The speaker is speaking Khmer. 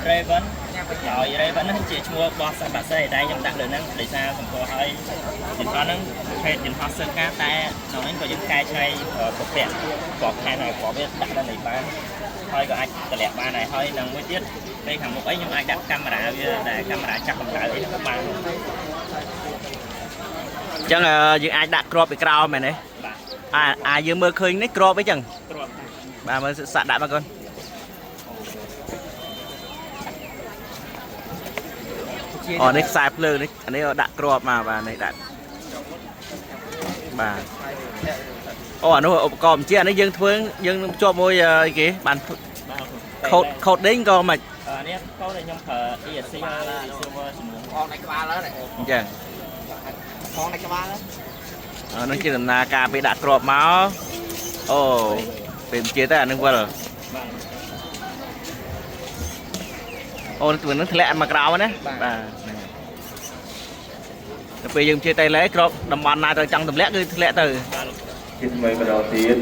Raven ដោយ Raven ហ្នឹងជាឈ្មោះរបស់សត្វបក្សីតែខ្ញុំដាក់លើហ្នឹងដោយសារសម្គាល់ហើយយន្តហោះហ្នឹងប្រភេទយន្តហោះសើកាតែក្នុងហ្នឹងក៏យើងកែច្នៃពពាក់ក្របខែហើយក្របវាដាក់នៅនេះបានហើយក៏អាចតម្លាក់បានដែរហើយនឹងមួយទៀតពេលខាងមុខអីខ្ញុំអាចដាក់កាមេរ៉ាវាដែលកាមេរ៉ាចាប់កម្ដៅអីហ្នឹងក៏បាន។ អញ្ចឹងយើងអាចដាក់គ្រាប់ពីក្រោមមែនទេ? បាទ។ អាអាយើងមើលឃើញនេះគ្រាប់អីចឹង? គ្រាប់។ បាទមើលសាក់ដាក់មកកូនអូនេះខ្សែភ្លើងនេះអានេះដាក់គ្រាប់មកបាទនេះដាក់បាទអូអានោះឧបករណ៍បញ្ជាអានេះយើងធ្វើយើងជាប់មួយអីគេបាន បាទ ខូត coding ក៏មិន អានេះកូដដែលខ្ញុំប្រើ ESC ហើយ silver ចំនួន ផងในក្បាលហើយ អញ្ចឹង ផងในក្បាលហើយ អានោះជាដំណើរការពេលដាក់គ្រាប់មកអូពេលបញ្ជាទៅអានឹងវិល បាទ។ អូននឹងធ្លាក់មកក្រោមណាបាទហ្នឹងទៅពេលយើងបញ្ជាតេឡេគ្រាប់តំបន់ណាត្រូវចង់ទម្លាក់គឺធ្លាក់ទៅ បាទ។ ជាថ្មីម្ដងទៀត។